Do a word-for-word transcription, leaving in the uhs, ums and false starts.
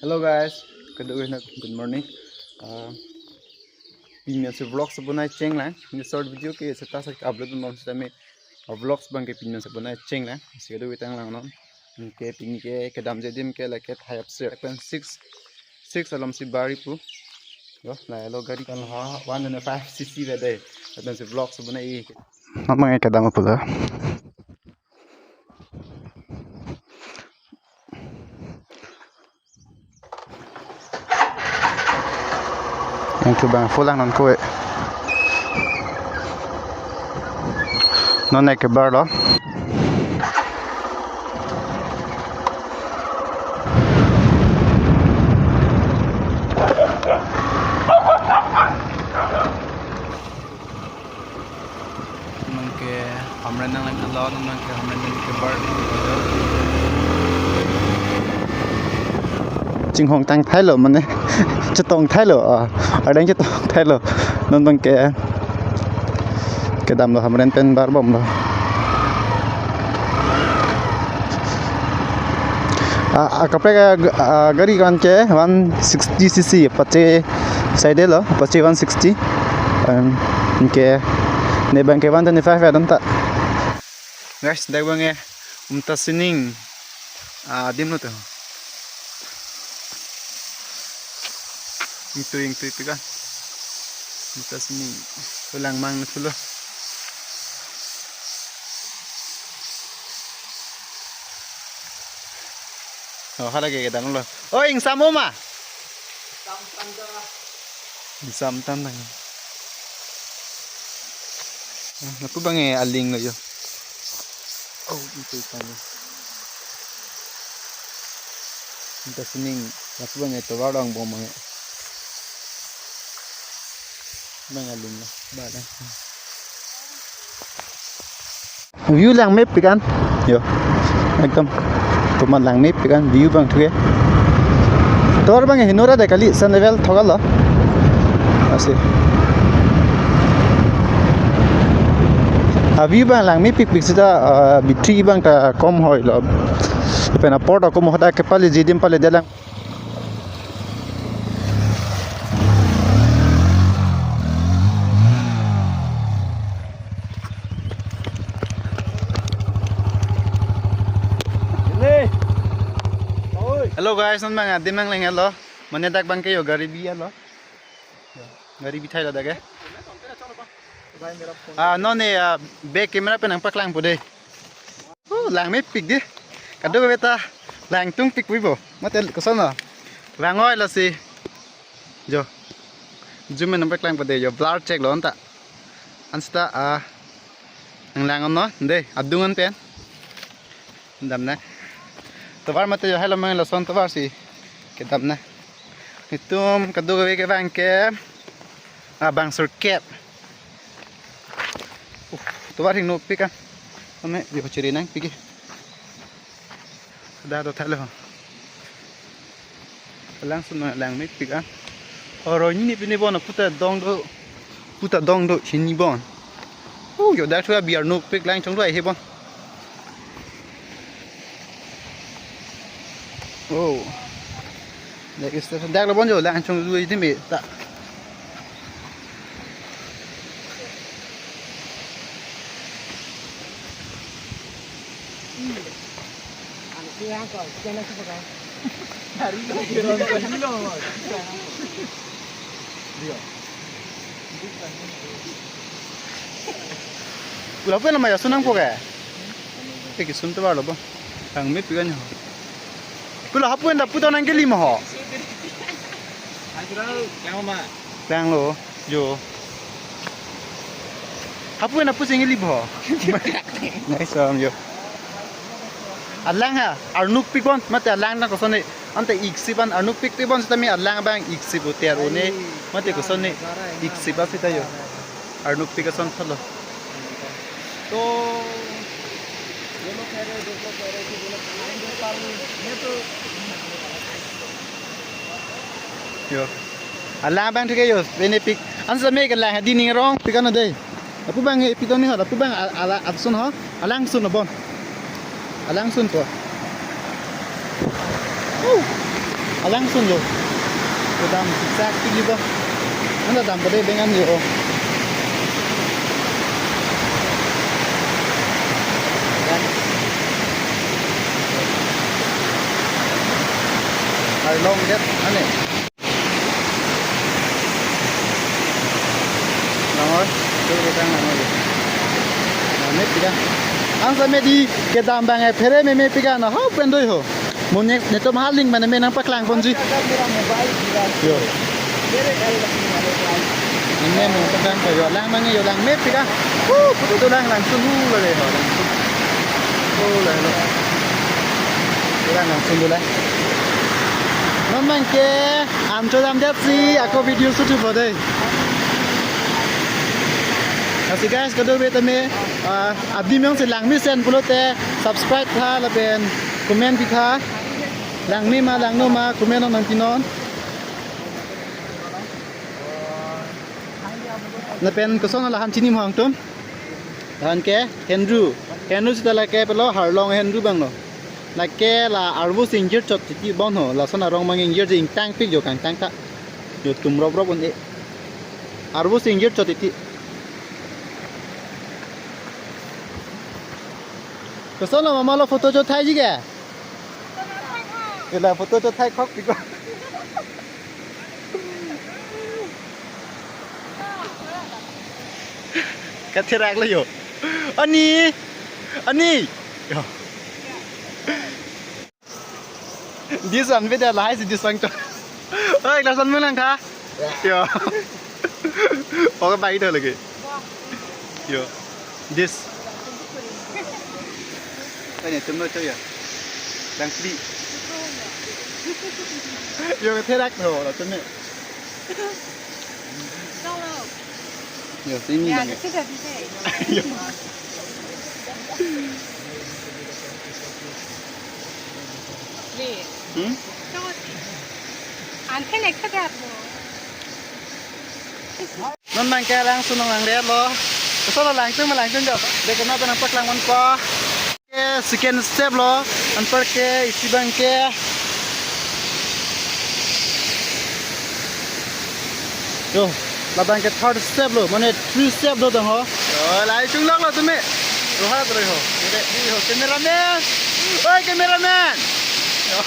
Hello guys, kadokave, good morning. Uh, pini si vlogs bonai chenglang. Ini short video ke seta sa upload bom seta me, uh, vlogs abang ke pini si bonai chenglang. Si kadokave tanglang non. Ke pini ke kedamji adim ke lake thai apsir pen six six alom si bari pu. Yo, lahelo gari kan ha one twenty five C C bede. Lapen si vlogs bonai. Mama ke kedam pulo. Yang ke bang pulang non kue. Non naik ke bar lo. Nang ke hamren nanglang alo, nang ke hamren nang ke bar. Chinghong tang thailo mane, chetong thailo, ah, ardeng chetong thailo. Non bang ke kedam lo, hamren pen bar bom lo. Ah, ah, kaprek, ah, g-, ah, gari kan ke one sixty C C, Apache side lo, Apache one sixty. Em, ke ne bang ke one twenty five ya dam ta. Guys, dak bang ke Umtasining, ah, adim lo to. Ingtui, ingtui pi kan. Umtasining, langmang na pulo. Oh, hala ke kedam lo. Oh, ingsam oma. Ingsam tan nang. Ah, lapu bang ke aling lo yo. Oh, itu tan. Umtasining, lapu bang ke tovar dong bom bang ke. Bang aling lo, ba lang. View langmepik an. Yo. Ekdom. Toman langmepik an view bang thuke. Tovar bang heno ra de kali, sun level thok alo. Asi. A view bang langmepikpik seta, ah, battery bang ta kom hoi lo. Pen apor ta kom hoda ke pale jidim pale dalang. Hello guys, non bang adim nangleng alo. Mane dak bang ke yo gari bi alo. Gari bi thailo dak ke. Ah, non ne, ah, back camera pen nangpaklang po de. Oh, langmepik de. Kadokave ta langtungpik puipo. Mate koson lo. Vangoi lasi. Jo. Zoom nangpaklang po de jo. Blur chek lo anta. An seta, ah, nanglang non de. Adung an pen. Damnang. Tovar mate jo hai lo mang lason tovar si. Kedamnang. Itum kadokave ke bang ke. Ah, bang surkep. Uh, tovar hingnopik an. Ame yo chiri nangpik ke. Da do thailo. Langsun langmepik an. Oro ni pini bon puta dong do. Puta dong do hini bon. Oh, yo da thua biar nopik lang chong do he bon. Oh. Dak station dak lo bon jo lang chong lui dimi ta. Ula pen nama ya sunang po ke? Peki sun tovar lo bo. Langmepik an ho. Kula hapu enda puta nangkeli ma ho. Langlo, jo. Hapu enda pusi ngeli bo. Nice, um, jo. Alang ha, arnukpik bon, mate alang na koson ne, ante iksip an arnukpikpik bon seta me alang bang iksip uter une, mate koson ne iksip a seta jo. Arnukpik ason thalo. To, ye log keh rahe, dost log keh rahe ki ye log aayenge par, main to. Jo. Alang bang thik he jo, benepik. Ansa me ke lang hadi ning rongpik an de. Lapu bang he pitoni ho, lapu bang a-, ala apsun ho, alangsun bon. Alangsun po. Woo. Alangsun jo. Kedam siksak tinggi ba. Mana dam pada bengan jo. Ya. Arlong det ane. Langor, itu kita langor. Nah, ini tiga. Ang sa medi kedam abang e phere meme pika na ho pendoi ho. Mo next netum haling mana me nangpaklang ponji. Yo. Ini mo paklang ko yo lang mang yo lang me pika. Huh, itu lang langsun hu lagi ho langsun. Oh, lang lo. Itu lang langsun dulu. Non abang ke ancho dam det si ako video shoot po dei. Lasi guys, kadokave tame, ah, adim jongsi langmesen pulote subscribe tha lapen comment pitha. Langme ma langno ma comment nangpinon. Lapen koson la han chini mo hangtum. Han ke Henru. Henru sita lake pelo Harlong Henru abang lo. Lake la arvo si ingjir chot titi bon ho. Lason arong mang ingjir je ingtangpik jo kangtang ta. Jo tum rop rop un-e. Arvo si ingjir chot titi. Koson lo mama lo photo chot thaiji ke? Ila photo chot thai khok piko. Katherak lo jo. Ani. Ani. Jo. This one beda lahai si this one to. Oi, glass one lang tha. Jo. Oke, bagi dah lagi. Jo. This. Ini tumno cho ya. Langpli. Jo, katherak lo, la tumne. Jo, sini. Ya, lang. Itu dah bisa. Jo. Nih. Hmm? Anten ekta dah. Non abang ke langsun nanglang det lo. Koson lo langsun ma langsun jo. Dei ke non abang nangpaklang ponpo. Ke second step lo. Anpar ke isi abang ke. Jo, labang ke third step lo. Mane three step lo dong ho. Jo, lahai chunglok lo tame. Roha terus ho. Dei, dei ho cameraman. Oi cameraman. Jo.